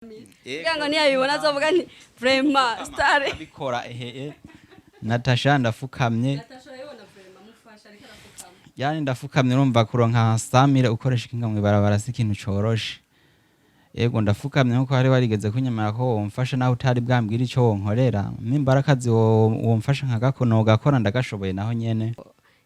Kugira ngo niyabibona azovuga nti vraiment star. Abikora ehe, Natasha, ndafukamye. Natasha, urabibona, vraiment mufasha, ariko arafukama. Yani ndafukamye. Urumva, kuronka 100 000 ukoresha ikinga mw'ibarabara si ikintu coroshe. Yego, ndafukamye nkuko hari warigeze kunyemera ko womfasha, naho utari bwambwira ico wonkorera. Nimba ari akazi womfasha nogakora, ndagashoboye naho nyene.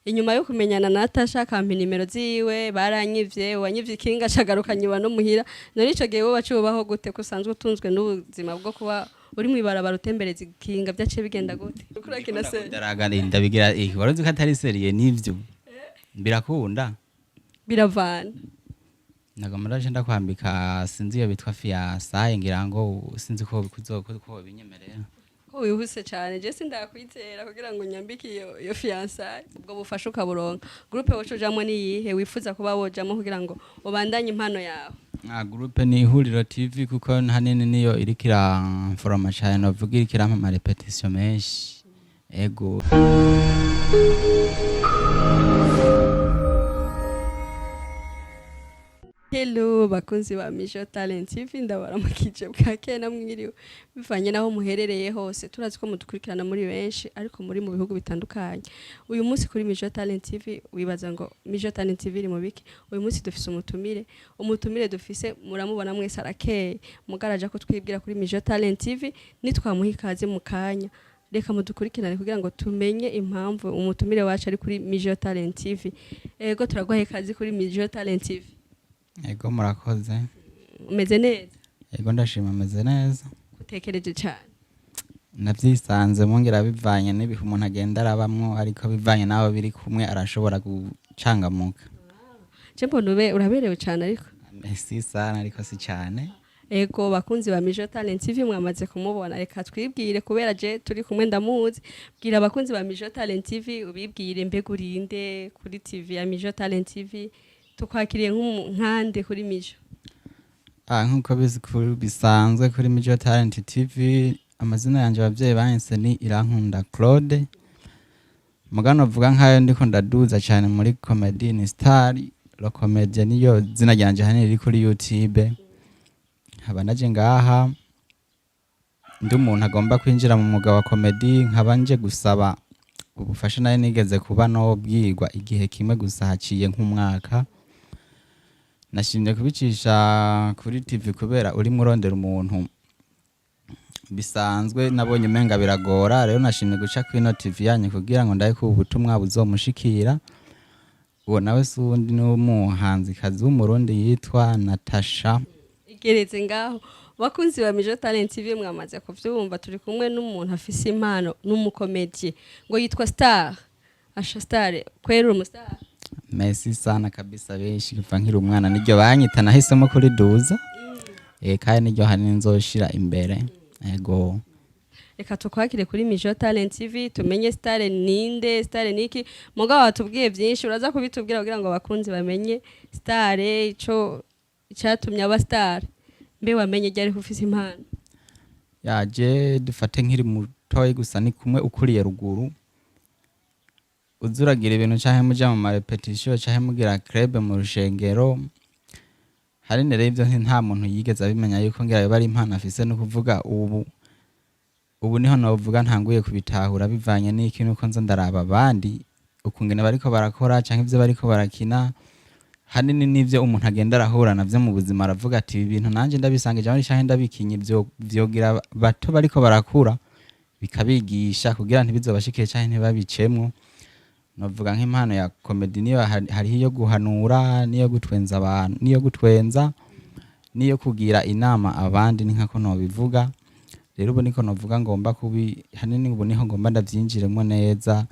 Inyuma yo kumenyana na Natasha, akampa nimero ziwe, baranyivye. Uwanyivye ikinga acagaruka nyiba no muhira. None ico gihe wowe waciye gute, ko usanzwe utunzwe n'ubuzima bwo kuba uri mw'ibarabara utembereza ikinga? Vyaciye bigenda gute? Uriko urakina se? Ndaraga ndabigira, waruzi ko atari sérieux, nivyo birakunda. Biravana. Nagomba ndaje ndakwambika, sinzi iyo bitwa fiançailles, ngira ngo sinzi ko ko binyemerera. Ko wihuse cyane, je sindakwizera kugira ngo unyambike iyo fiançailles. Ubwo bufasha ukaburonka, groupe woca ujamwo ni iyihe wifuza kuba wojamwo kugira ngo ubandanye impano yawe? Ah, groupe ni Ihuriro TV, kuko hanini niyo iriko iramforoma cane, novuga iriko irampa ama répétitions menshi, ego. Hello bakunzi ba Mijo Talent TV, ndabaramukije bwakeye na mwiriwe bivanye naho muherereye hose. Turazi ko mudukurikirana muri benshi, ariko muri mu bihugu bitandukanye. Uyu munsi kuri Mijo Talent TV, wibaza ngo Mijo Talent TV iri mu biki? Uyu munsi dufise umutumire. Umutumire dufise muramubona mwese, arakeye, mugaraja ko twibwira kuri Mijo Talent TV. Nitwamuha ikaze mu kanya, reka mudukurikirane kugira ngo tumenye impamvu umutumire wacu ari kuri Mijo Talent TV. Ego, turaguha ikaze kuri Mijo Talent TV. Ego, murakoze. Umeze neza? Ego, ndashima, meze neza. Utekereje cyane. Navyisanzemo ngira bivanye n'ibihe umuntu agenda arabamwo, ariko bivanye n'abo biri kumwe arashobora gucangamuka. Je mbona ube uraberewe cyane ariko. Si sana, ariko si cyane. Ego bakunzi ba Mijo Talent TV, mwamaze kumubona, reka twibwire kubera je turi kumwe ndamuzi. Bwira abakunzi ba Mijo Talent TV, ubibwire, mbega urinde kuri TV ya Mijo Talent TV? Tukwakiriye nkande kuri Mijo? Ah, nkuko bisanzwe kuri Mijo Talent TV, amazina yanje abavyeyi banyise ni Irankunda Claude. Mugano vuga nkayo ndiko ndaduza cyane muri comedy ni Star lo Comedy, niyo zina ryanje hanini riri kuri YouTube. Nkaba naje ngaha ndi umuntu agomba kwinjira mu mwuga wa comedy, nkaba nje gusaba ubufasha. Nayo nigeze kuba nobwirwa igihe kimwe gusa, haciye nk'umwaka. Nashimye kubicisha kuri TV kubera urimo urondera umuntu bisanzwe nabonye umenga biragora. Rero nashimye guca kuri ino TV yanyu kugira ngo ndabe ko ubutumwa buzomushikira. Uwo nawe si uwundi, ni umuhanzikazi w'Umurundi yitwa Natasha. Igeretse ngaho. Bakunzi ba Mijo Talent TV, mwamaze kuvyumva, turi kumwe n'umuntu afise impano, n'umukomedie ngo yitwa Star. Asha Star, kwera uri umustar? Merci sana kabisa. Benshi kuva nkiri umwana niryo banyita, nahisemo kuriduza, kandi niryo hanini nzoshira imbere, ego. Reka tukwakire kuri Mijo Talent TV, tumenye Star ninde, Star niki. Mugabo watubwiye byinshi, uraza kubitubwira kugira ngo abakunzi bamenye Star, ico icyatumye aba Star. Mbe wamenye ryari ko ufise impano? Yaje dufate nkiri mutoyi gusa, ni kumwe ukuriye ruguru uza uragira ibintu canke muja mu ma répétitions canke mugira club mu rushengero. Hari rero ivyo nta muntu yigeze abimenya yuko ngira yoba ari impano afise. No kuvuga ubu ubu niho novuga ntanguye kubitahura, bivanye n'iki, nuko nza ndaraba abandi ukungene bariko barakora canke ivyo bariko barakina. Hanini n'ivyo umuntu agenda arahura navyo mu buzima, aravuga ati ibi bintu nanje ndabisangije abandi canke ndabikinye, vyogira bato bariko barakura, bikabigisha kugira ntibizobashikire canke ntibabicemwo. Novuga nk'impano ya comedy niyo hariho iyo guhanura, niyo gutwenza abantu, niyo gutwenza, niyo kugira inama abandi, ni nkako nobivuga. Rero ubu niko novuga ngomba kubi hanini, ubu niho ngomba ndavyinjiremwo neza,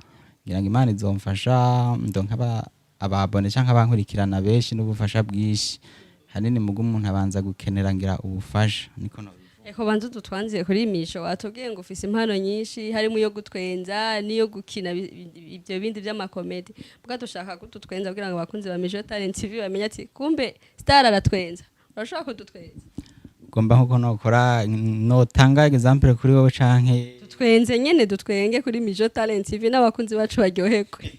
ngira ngo Imana izomfasha ndonke ababone canke abankurikirana benshi n'ubufasha bwinshi. Hanini muga umuntu abanza gukenera ngira ubufasha, niko nobivuga. Eko banza udutwanziye kuri Misho. Watubwiye ngo ufise impano nyinshi, harimo iyo gutwenza n'iyo gukina ibyo bindi by'amakomedi. Bwa dushaka kudutwenza kugira ngo abakunzi ba Mijo Talent TV bamenye ati kumbe Star aratwenza. Urashobora kudutwenza? Ugomba nkuko nokora, notanga example kuri wowe canke? Dutwenze nyene, dutwenge kuri Mijo Talent TV n'abakunzi bacu baryoherwe.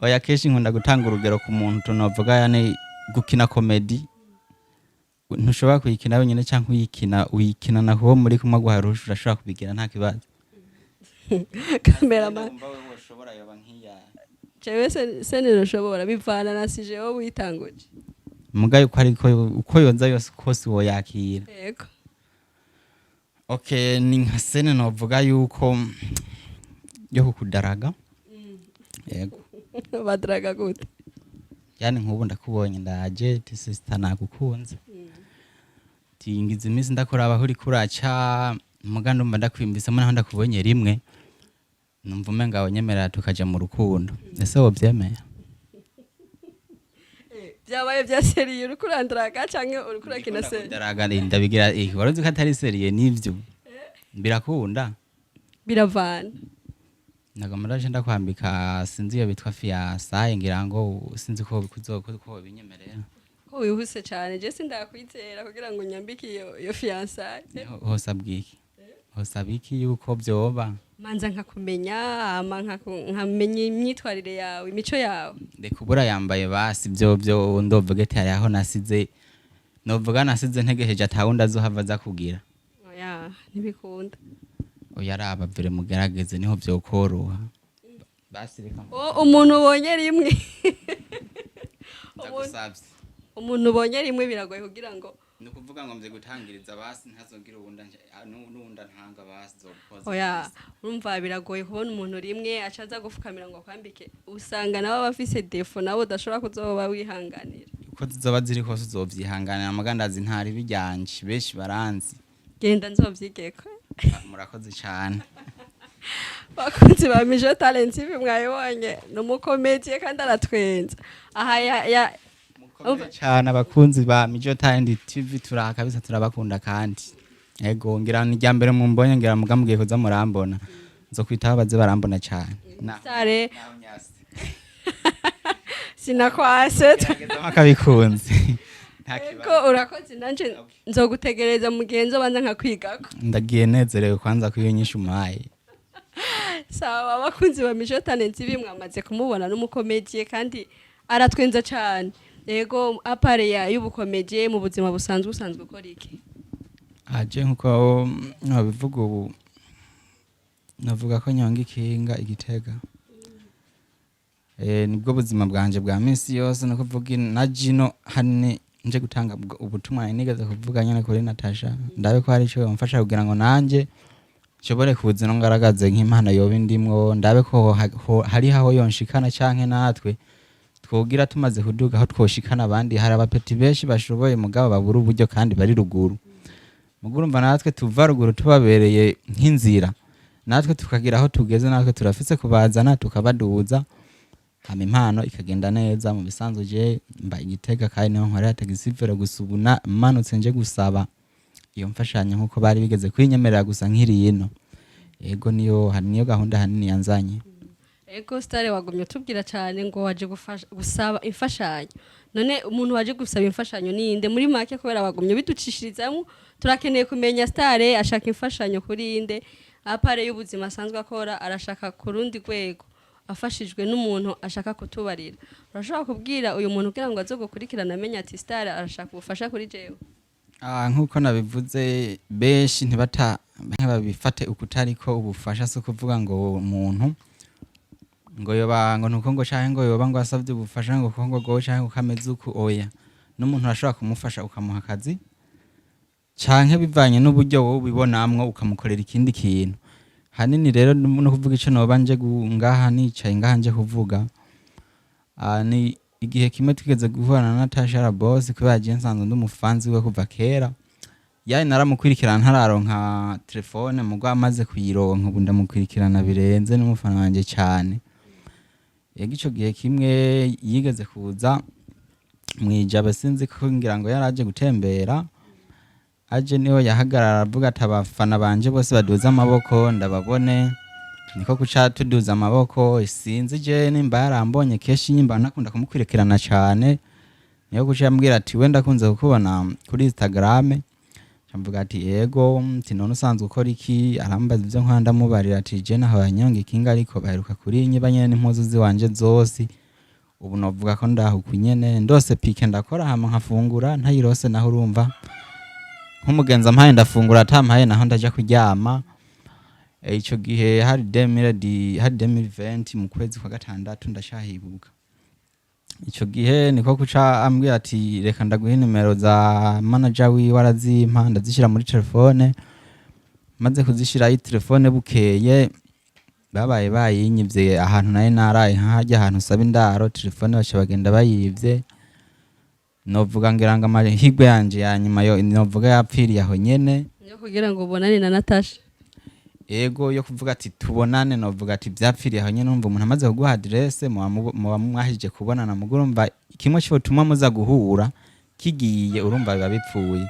Oya, kenshi nkunda gutanga urugero ku muntu tunovuga, yani gukina comedy. Ntushobora kuyikina wenyine canke uyikina uyikinana kuwo muri kumwe aguhaye uruhusha, urashobora kubigira nta kibazo. Cameraman. Wumva wewe woshobora yoba nk'iya? Jewe se ntirushobora, bivana na sujet wowe witanguje. Mugayo uko ariko uko yoza yose kose woyakira? Yego. Okay, ni nka scène novuga yuko yo kukudaraga, yego. Badaraga gute? Yani nk'ubu ndakubonye, ndaje ti: "Sister, nagukunze." Tingiza iminsi ndakuraba aho uriko uraca, muga ndumva ndakwiyumvisemo naho ndakubonye rimwe, numva umenga wanyemerera tukaja mu rukundo. Ese wovyemera? Byabaye bya sérieux, uriko urandaraga canke uriko urakina scène? Ndakudaraga, ndabigira waruzi ko atari sérieux, nivyo birakunda. Biravana. Nagomba ndaje ndakwambika, sinzi iyo bitwa fiançailles, ngira ngo sinzi ko ko binyemerera. Ko wihuse cane, je sindakwizera kugira ngo unyambike iyo fiançailles. Hosabwa iki? Hosaba iki yuko vyoba? Manza nkakumenya, hama nkamenya imyitwarire yawe, imico yawe. Reka ubura yambaye basi byo ndovuga ati hari aho nasize, novuga nasize ntegereje atawundi azohava aza kugira. Oya, ntibikunda. Oya, araba vure mugerageze, niho vyokoroha basi, reka. O, umuntu ubonye rimwe Ndagusavye. Umuntu ubonye rimwe biragoye kugira ngo Ni ukuvuga ngo mvye gutangiriza basi, ntazogira uwundi ntanga basi zogukoza. Oya, urumva biragoye kubona umuntu rimwe aca aza gufukamira ngo akwambike. Usanga nabo abafise défauts, nabo udashobora kuzoba wihanganira. Uko zizoba ziri kose uzovyihanganira, mugandazi ntari bijyanje, benshi baranzi. Genda, nzovyigeko. Ah, murakoze cane. Bakunzi ba Mijo Talent TV, mwayibonye, ni umu comédien kandi aratwenza aha ya. Mukomere cane abakunzi ba Mijo Talent TV, turaha kabisa, turabakunda kandi ego ngira ni irya mbere mumbonye, ngira muga mugiye kuza murambona, nzokwitaho baze barambona cane. Sare. Naho nyasi. Sinakwase. Gerageza akabikunze, nta kibazo. Ego, urakoze, nanje nzogutegereza mu gihe nzobanza nkakwigako. Ndagiye nezerewe kwanza ko iyo nyinshi umpaye. Sawa, abakunzi ba Mijo Talent TV, mwamaze kumubona, n'umu comédien kandi aratwenza cane. Yego, à part ya y'ubu comédien, mu buzima busanzwe usanzwe ukora iki? Aje nkuko babivuga ubu, navuga ko nyonga ikinga igitega. Nibwo buzima bwanje bwa minsi yose. No kuvuga na jino hanini nje gutanga ubutumwa nigeze kuvuga nyene kuri Natasha, ndabe ko hari ico yomfasha kugira ngo nanje nshobore kuza no ngaragaze nk'impano yoba indimwo, ndabe ko hariho aho yonshikana canke natwe twogira tumaze kuduga aho twoshikana abandi. Hari aba petits benshi bashoboye mugabo babura uburyo kandi bari ruguru. Mugo urumva natwe tuva ruguru tubabereye nk'inzira, natwe tukagira aho tugeze, natwe turafise kubazana tukabaduza, hama impano ikagenda neza. Mu bisanzwe je mba igitega kandi niho nkorera taxi vélo, gusa ubu manutse nje gusaba iyo mfashanyo nkuko bari bigeze kwinyemerera gusa nkiri ino. Yego, niyo gahunda hanini yanzanye. Ego Star, wagumye utubwira cyane ngo waje gusaba imfashanyo. None umuntu waje gusaba imfashanyo ninde muri make? Kubera wagumye biducishirizamo, turakeneye kumenya Star ashaka imfashanyo kuri inde. À part y'ubuzima asanzwe akora, arashaka ku rundi rwego afashijwe n'umuntu ashaka kutubarira. Urashobora kubwira uyu muntu kugira ngo aze gukurikirana, amenye ati Star arashaka ubufasha kuri jewe? Ah, nkuko nabivuze, benshi ntibata babifate ukutariko. Ubufasha si ukuvuga ngo umuntu ngo yoba ngo nuko ngo canke ngo yoba ngo asavye ubufasha ngo kuko ngo gowe canke kuko ameze uku. Oya, n'umuntu urashobora kumufasha ukamuha akazi canke bivanye n'uburyo wowe ubibonamwo ukamukorera ikindi kintu hanini. Rero no kuvuga ico noba nje ngaha nicaye ngaha nje kuvuga, ni igihe kimwe twigeze guhura na Natasha Rabos, kubera je nsanzwe ndi umufanzi we kuva kera, yani naramukurikirana ntararonka telefone, mugo amaze kuyironka ubu ndamukurikirana birenze, n'umufana wanje cyane. Yego, ico gihe kimwe yigeze kuza mwijabe, sinzi ko ngira ngo yaraje gutembera, aje niho yahagarara avuga ati: "Abafana banje bose baduze amaboko ndababone." Niko kuca tuduza amaboko. Sinzi je nimba yarambonye kenshi, nyimba nakunda kumukurikirana cyane, niyo kuca yambwira ati: "We ndakunze kukubona kuri Instagram." Mvuga ati: "Yego." Ati: "None usanzwe ukora iki?" Arambaza ivyo nkora, ndamubarira ati: "Je naho banyonga ikinga, ariko baheruka kuri nyiba nyene n'impuzu ziwanje zose." Ubu novuga ko ndaho kunyene ndose pike ndakora, hama nkafungura, ntayirose naho urumva nk'umugenzi ampaye ndafungura, atampaye naho ndaja kuryama. Ico gihe hari 2000 hari 2020 mu kwezi kwa gatandatu, ndashahibuka. Ico gihe niko kuca ambwira ati: "Reka ndaguhe nimero za manager wiwe." Arazimpa, ndazishira muri telefone. Maze kuzishirayo telefone, bukeye babaye bayinyivye ahantu nari naraye, nk'aharya ahantu usaba indaro. Telefone baca bagenda bayivye. Novuga ngira ngo amahirwe yanje ya nyuma yo novuga yapfiriye aho nyene. Yo kugira ngo ubonane na Natasha. Ego, yo kuvuga ati tubonane, novuga ati vyapfiriye aho nyene. Urumva umuntu amaze kuguha adresse, muba mwahije kubonana, mugo urumva kimwe cotuma muza guhura kigiye, urumva biba bipfuye.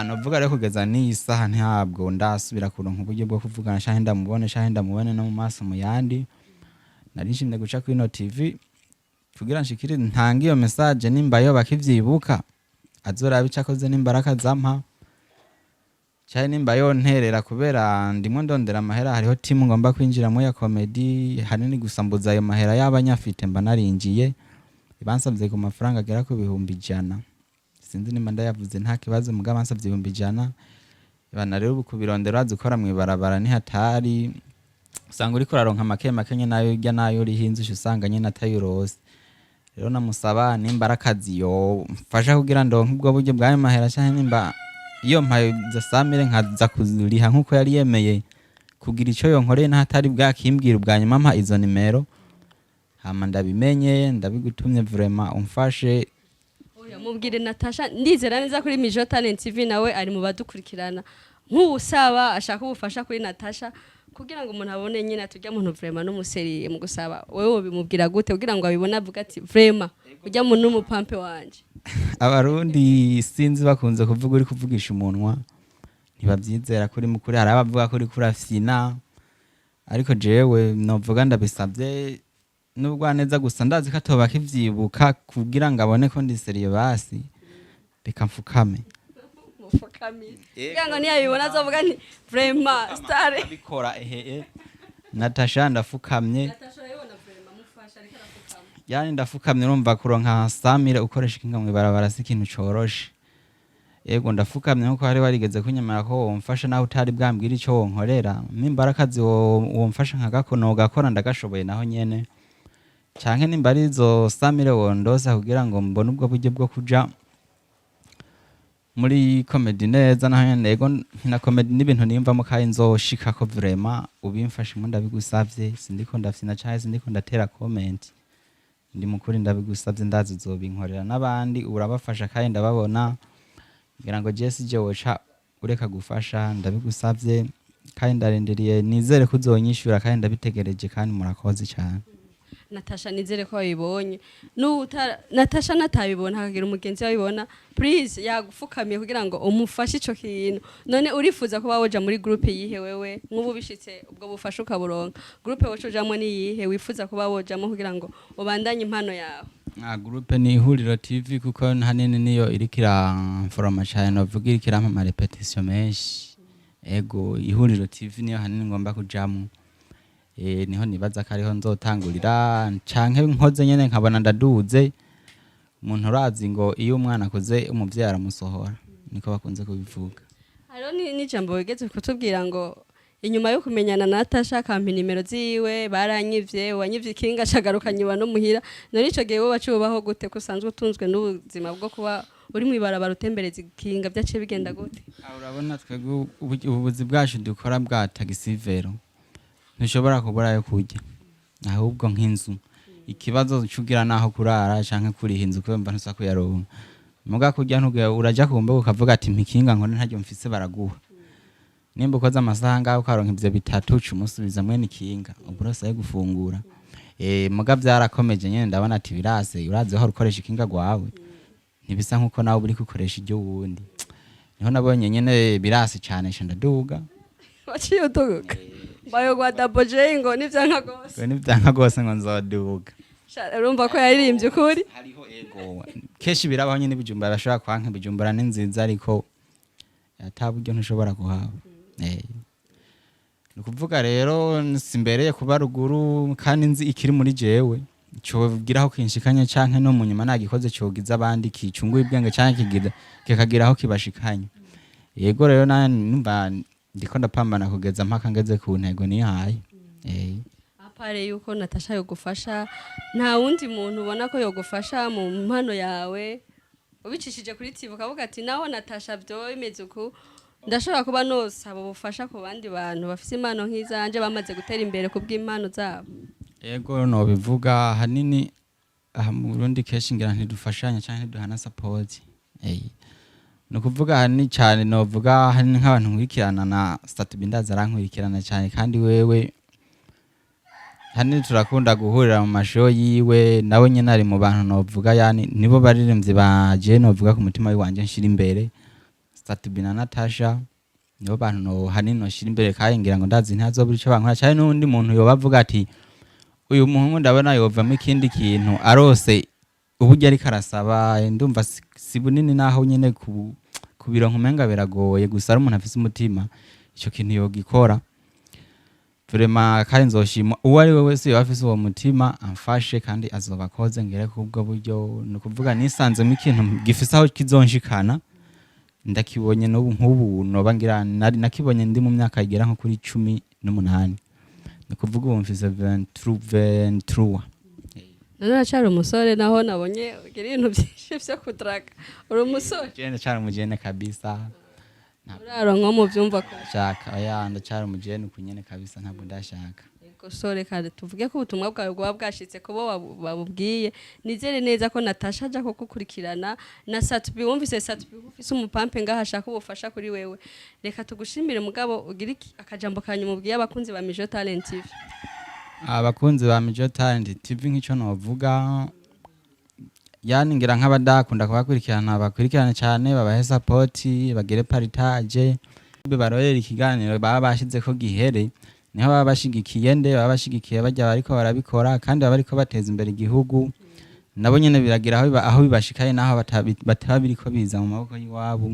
Novuga rero kugeza n'iyi saha ntabwo ndasubira kuronka uburyo bwo kuvugana canke ndamubone no mu maso mu yandi. Nari nshimye guca kuri ino TV kugira nshikire ntange iyo message. Nimba yo bakivyibuka, azoraba ico akoze, nimba arakazampa canke nimba yonterera, kubera ndimwo ndondera amahera. Hariho timu ngomba kwinjiramo ya comedy, hanini gusa mbuza ayo mahera. Yaba nyafite mba narinjiye. Bansavye ku mafaranga agera ku 100,000. Sinzi nimba ndayavuze, nta kibazo, mugabo bansavye 100,000. Bana rero ubu kubirondera, urazi ukora mw'ibarabara ni hatari, usanga uriko uraronka make make nyene, nayo urya nayo uriha inzu, uca usanga nyene atayurose. Rero namusaba nimba ari akazi yo mfasha kugira ndonke ubwo buryo bw'ayo mahera, canke nimba iyo mpaye izo 100 000 nkaza kuriha nkuko yari yemeye kugira ico yonkoreye, n'ahatari bwakimbwira ubwa nyuma mpa izo nimero. Hama ndabimenye, ndabigutumye vraiment, umfashe. Oya, mubwire Natasha. Ndizera neza kuri Mijo Talent TV nawe ari mu badukurikirana. Nk'uwusaba ashaka ubufasha kuri Natasha kugira ngo umuntu abone nyine ati ujya muntu vraiment n'umu sérieux mu gusaba, wewe wobimubwira gute kugira ngo abibone, avuga ati: "Vraiment ujya muntu n'umupampe wanje"? Abarundi sinzi, bakunze kuvuga uri kuvugisha umunwa, ntibavyizera kuri mukuri. Hari abavuga ko uriko urafyina, ariko jewe novuga ndabisavye n'ubwaneza gusa, ndazi ko atoba akivyibuka, kugira ngo abone ko ndi sérieux. Basi reka mfukame. Mufukamire kugira ngo niyabibona azovuga nti: "Vraiment star." Abikora ehe, Natasha, ndafukamye. Natasha, urabibona, vraiment mufasha, ariko arafukama. Yani ndafukamye. Urumva kuronka 100 000 ukoresha ikinga mw'ibarabara si ikintu coroshe. Yego, ndafukamye nkuko hari warigeze kunyemera ko womfasha, naho utari bwambwira ico wonkorera. Nimba ari akazi womfasha nogakora, ndagashoboye naho nyene, canke nimba ari izo 100 000 wondosa kugira ngo mbone ubwo buryo bwo kuja muri comedy neza, naho nyene. Yego, nkina comedy n'ibintu niyumvamo kandi nzoshikako. Vraiment ubimfashemo, ndabigusavye. Sindiko ndafyina canke sindiko ndatera comment, ndi mukuri, ndabigusavye. Ndazi uzobinkorera, n'abandi urabafasha kandi ndababona. Ngira ngo je sije woca ureka gufasha. Ndabigusavye kandi ndarindiriye, nizere ko uzonyishura kandi ndabitegereje, kandi murakoze cyane. Natasha, nizere ko wabibonye. Natasha natabibona, hakagira umugenzi wabibona, please, yagufukamiye kugira ngo umufashe ico kintu. None urifuza kuba woja muri groupe yihe wewe? Nk'ubu bishitse ubwo bufasha ukaburonka, groupe woca ujamwo ni yihe wifuza kuba wojamo kugira ngo ubandanye impano yawe? Groupe ni Ihuriro TV, kuko hanini niyo iriko iramforoma cyane, novuga iriko irampa ama répétition menshi. Ego, Ihuriro TV niyo hanini ngomba kujamwo. Niho nibaza ko ariho nzotangurira, canke nkoze nyene nkabona ndaduze. Umuntu urazi ngo iyo umwana akuze umuvyeyi aramusohora, niko bakunze kubivuga. Hariho n'ijambo wigeze kutubwira ngo inyuma yo kumenyana na Natasha akampa nimero ziwe, baranyivye, uwanyivye ikinga acagaruka nyiba no muhira. None ico gihe wowe waciye ubaho gute, ko usanzwe utunzwe n'ubuzima bwo kuba uri mw'ibarabara utembereza ikinga? Vyaciye bigenda gute? Urabona twebwe ubuzi bwacu dukora bwa taxi vélo, ntushobora kubura ayo kurya, ahubwo nk'inzu ikibazo cugira naho kurara canke kuriha inzu, kubera mba ntusa kuyaronka. Muga kurya ntuge, uraja ku mbuga ukavuga ati: "Mpikinga nkone ntaryo mfise." Baraguha. Nimba ukoze amasaha ngaho ukaronka ivyo bitatu, uca umusubiza mwene ikinga, ubwo urose ayo gufungura. Muga vyarakomeje nyene, ndabona ati birase. Urazi wahora ukoresha ikinga rwawe, ntibisa nkuko nawe uriko ukoresha iryo wundi. Niho nabonye nyene birase cane, nca ndaduga. Waciye uduga mbayo gwa Double J ngo nivyanka gose. Ngo nivyanka gose ngo nzoduga. Urumva ko yaririmbye ukuri. Hariho, ego, kenshi birabaho nyene. Ibijumbura bashobora kwanka, Ibijumbura ni nziza, ariko ata buryo ntushobora kuhaba. Ni ukuvuga rero simbereye kuba ruguru, kandi nzi ikiri muri jewe. Cogira aho kinshikanye canke no mu nyuma nagikoze cogiza abandi, kicunguye ubwenge canke kigira kikagira aho kibashikanye. Yego, rero numva ndiko ndapambana kugeza mpaka ngeze ku ntego nihaye. À part yuko Natasha yogufasha, nta wundi muntu ubona ko yogufasha mu mpano yawe ubicishije kuri TV, ukavuga ati naho Natasha byoba bimeze uku, ndashobora kuba nosaba ubufasha ku bandi bantu bafise impano nk'izanje bamaze gutera imbere ku bw'impano zabo? Ego, nobivuga hanini aha mu Burundi kenshi ngira ntidufashanya canke ntiduhana support. Ni ukuvuga hanini cyane, novuga hanini nk'abantu nkurikirana, na Sat-B ndaza arankurikirana cyane, kandi wewe hanini turakunda guhurira mu mashow yiwe. Nawe nyene ari mu bantu novuga, yani nibo baririmbyi baje novuga ku mutima wanje nshira imbere. Sat-B na Natasha nibo bantu no hanini noshira imbere, kandi ngira ngo ndazi ntazobura ico bankora, cyane n'undi muntu yoba avuga ati uyu muhungu ndabona yovamo ikindi kintu arose uburyo ariko arasaba. Ndumva si bunini, naho nyene kubironka umenga biragoye, gusa ari umuntu afise umutima ico kintu yogikora vraiment, kandi nzoshima uwo ari we wese yoba afise uwo mutima amfashe, kandi azoba akoze ngere kubwo buryo. Ni ukuvuga nisanzemo ikintu gifise aho kizonshikana, ndakibonye n'ubu nk'ubu noba ngira nari nakibonye ndi mu myaka igera nko kuri 18, ni ukuvuga ubu mfise 23. None uracari umusore, naho nabonye ugira ibintu byinshi vyo kudraga, uri umusore? Jene ndacyari umujene kabisa. Uraronka mu vyumva ko Shaka, oya, ndacyari umujene uku nyene kabisa, ntabwo ndashaka. Gosore, kandi tuvuge ko ubutumwa bwawe bwaba bwashitse kubo babubwiye. Nizere neza ko Natasha aja kugukurikirana na Sat-B. Wumvise Sat-B, ufise umupampe ngaha ashaka ubufasha kuri wewe. Reka tugushimire, mugabo ugire akajambo kanyuma ubwiye abakunzi ba Mijo Talent TV. Abakunzi ba Mijo Talent TV, nk'ico novuga, yani ngira nk'abadakunda kubakurikirana, bakurikirane cyane, babahe support, bagire partage, barorera ikiganiro baba bashize ko gihere. Niho baba bashigikiye nde? Baba bashigikiye bajya bariko barabikora, kandi baba bariko bateza imbere igihugu. Nabo nyene biragira aho bibashikaye, naho bataba biriko biza mu maboko y'iwabo.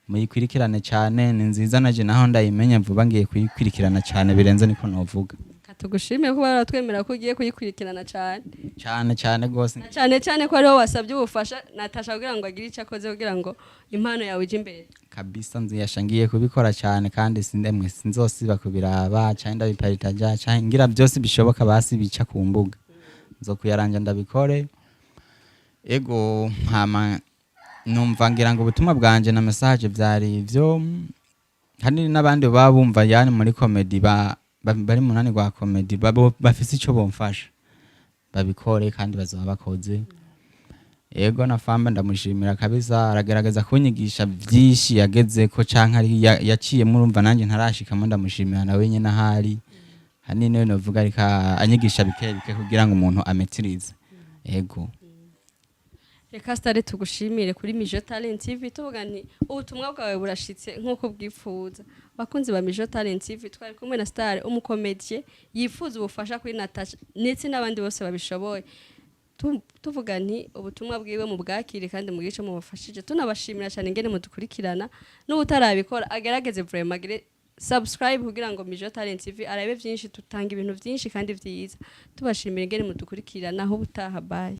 Muyikurikirane cyane, ni nziza. Naje naho ndayimenye vuba, ngiye kuyikurikirana cyane birenze, niko novuga. Katugushimiye kuba waratwemera ko ugiye kuyikurikirana cyane. Cyane cyane gose. Na cyane cyane ko ariho wasabye ubufasha Natasha kugira ngo agire icyo akoze kugira ngo impano yawe ije imbere. Kabisa, nziyasha ngiye kubikora cyane, kandi sindemwe sinzosiba kubiraba cyane, ndabiparitaja cyane, ngira byose bishoboka basi bica ku mbuga nzokuyaranja ndabikore. Ego, hama numva ngira ngo ubutumwa bwanje na message byari ivyo. Hanini n'abandi baba bumva yani muri comedy bari munani rwa comedy bafise ico bomfasha babikore, kandi bazoba bakoze. Ego, na famba ndamushimira kabisa, aragerageza kunyigisha byinshi yageze ko canke ari yaciyemo, urumva nanjye ntarashikamo. Ndamushimira nawe nyene ahari. Hanini we novuga ariko anyigisha bike bike kugira ngo umuntu ametirize. Ego. Reka sitare tugushimire kuri Mijo Talent TV, tuvuga nti ubutumwa bwawe burashitse nk'uko bwifuza. Bakunzi ba Mijo Talent TV, twari kumwe na Star, umukomediye yifuza ubufasha kuri Natasha ndetse n'abandi bose babishoboye. Tuvuga nti ubutumwa bwiwe mu bwakire kandi mu gice mubafashije. Tunabashimira cyane ingene mudukurikirana, n'ubutarabikora agerageze vraiment agire subscribe kugira ngo Mijo Talent TV arabe byinshi, tutanga ibintu byinshi kandi byiza. Tubashimira ingene mudukurikirana. Aho ubutaha, bye.